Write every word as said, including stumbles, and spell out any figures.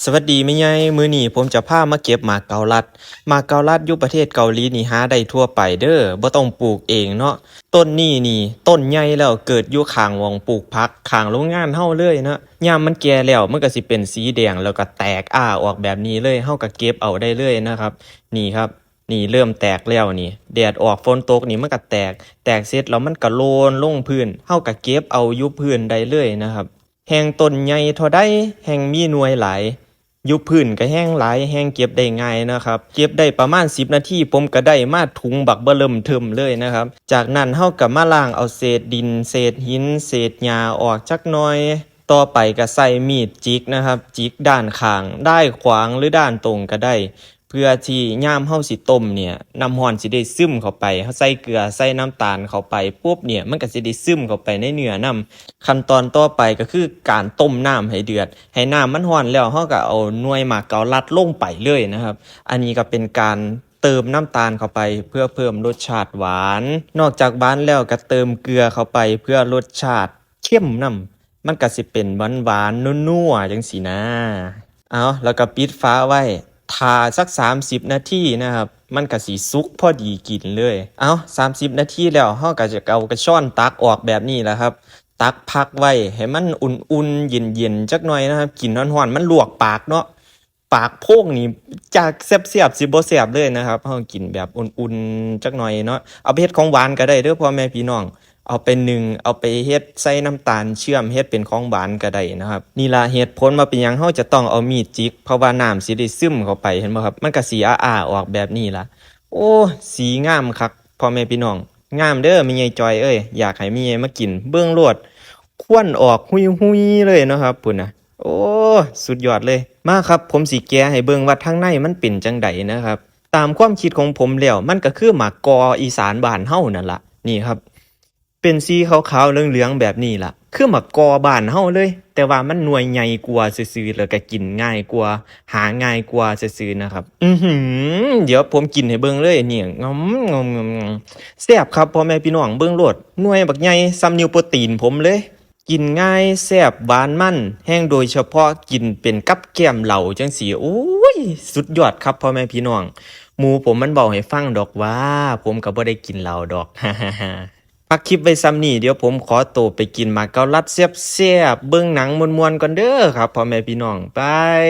สวัสดีแม่ใหญ่ มื้อนี้ผมจะพามาเก็บหมากเกาลัด หมากเกาลัดอยู่ประเทศเกาหลีนี่หาได้ทั่วไปเด้อ บ่ต้องปลูกเองเนาะ ต้นนี้นี่ ต้นใหญ่แล้ว เกิดอยู่ข้างหม่องปลูกผัก ข้างโรงงานเฮาเลยเนาะ ยามมันแก่แล้ว มันก็สิเป็นสีแดง แล้วก็แตกอ้าออกแบบนี้เลย เฮาก็เก็บเอาได้เลยนะครับ นี่ครับ นี่เริ่มแตกแล้วนี่ แดดออกฝนตกนี่มันก็แตก แตกเสร็จแล้วมันก็โลนลงพื้น เฮาก็เก็บเอาอยู่พื้นได้เลยนะครับ แฮ่งต้นใหญ่เท่าใด แฮ่งมีหน่วยหลาย อยู่พื้นก็แฮ่งหลาย แฮ่งเก็บได้ง่ายนะครับ เก็บได้ประมาณสิบนาที ผมก็ได้มาถุงบักเบ้อเริ่มเทิ่มเลยนะครับ จากนั้นเฮาก็มาล้างเอาเศษดิน เศษหิน เศษหญ้าออกจักหน่อย ต่อไปก็ใช้มีดจิกนะครับ จิกด้านข้าง ด้ายขวางหรือด้านตรงก็ได้ เพื่อที่ยามเฮาสิต้มเนี่ย น้ำร้อนสิได้ซึมเข้าไป เฮาใส่เกลือ ใส่น้ำตาลเข้าไปปุ๊บเนี่ย มันก็สิได้ซึมเข้าไปในเนื้อนำ ขั้นตอนต่อไปก็คือการต้มน้ำให้เดือด ให้น้ำมันร้อนแล้ว เฮาก็เอาหน่วยหมากเกาลัดลงไปเลยนะครับ อันนี้ก็เป็นการเติมน้ำตาลเข้าไปเพื่อเพิ่มรสชาติหวาน นอกจากหวานแล้วก็เติมเกลือเข้าไปเพื่อรสชาติเข้มนำ มันก็สิเป็นหวานๆ นัวๆ จั่งซี้นะ เอา แล้วก็ปิดฝาไว้ ถ่าสักสามสิบนาทีนะครับ มันก็สิสุกพอดีกินเลย เอา สามสิบนาทีแล้ว เฮาก็จะเอากระชอนตักออกแบบนี้แหละครับ ตักพักไว้ให้มันอุ่นๆ เย็นๆ จักหน่อยนะครับ กินร้อนๆ มันลวกปากเนาะ ปากโพงนี่ จากแซ่บๆ สิบ่แซ่บเลยนะครับ เฮากินแบบอุ่นๆ จักหน่อยเนาะ เอาไปเฮ็ดของหวานก็ได้เด้อพ่อแม่พี่น้อง เอาไปนึ่ง เอาไปเฮ็ดใส่น้ำตาลเชื่อม เฮ็ดเป็นของหวานก็ได้นะครับ นี่ล่ะเหตุผลว่าเป็นหยังเฮาจะต้องเอามีดจิก เพราะว่าน้ำสิได้ซึมเข้าไป เห็นบ่ครับ มันก็สิอ้าๆ ออกแบบนี้ล่ะ โอ้ สีงามคักพ่อแม่พี่น้อง งามเด้อแม่ใหญ่จอยเอ้ย อยากให้แม่ใหญ่มากิน เบิ่งโลด ควันออกหุยๆ เลยเนาะครับ พุ้นน่ะ โอ้ สุดยอดเลย มาครับ ผมสิแกะให้เบิ่งว่าทางในมันเป็นจั่งใดนะครับ ตามความคิดของผมแล้ว มันก็คือหมากกออีสานบ้านเฮานั่นล่ะ นี่ครับ เป็นสีขาวๆ เหลืองๆ แบบนี้ล่ะ คือหมากกอบ้านเฮาเลย แต่ว่ามันหน่วยใหญ่กว่าซื่อๆ แล้วก็กินง่ายกว่า หาง่ายกว่าซื่อๆ นะครับ อื้อหือ เดี๋ยวผมกินให้เบิ่งเลยเนี่ย งำๆๆๆ แซ่บครับพ่อแม่พี่น้อง เบิ่งโลด หน่วยบักใหญ่ส่ำนิ้วโป้ตีนผมเลย กินง่าย แซ่บ หวานมัน แฮ่งโดยเฉพาะกินเป็นกับแกล้มเหล้าจั่งซี้ โอ้ย สุดยอดครับพ่อแม่พี่น้อง หมู่ผมมันเว้าให้ฟังดอกว่า ผมก็บ่ได้กินเหล้าดอก ฮ่าๆๆ พักคลิปไว้ส่ำนี้ เดี๋ยวผมขอโตไปกินหมากเกาลัดแซ่บๆ เบิ่งหนังม่วนๆ ก่อนเด้อครับพ่อแม่พี่น้อง บาย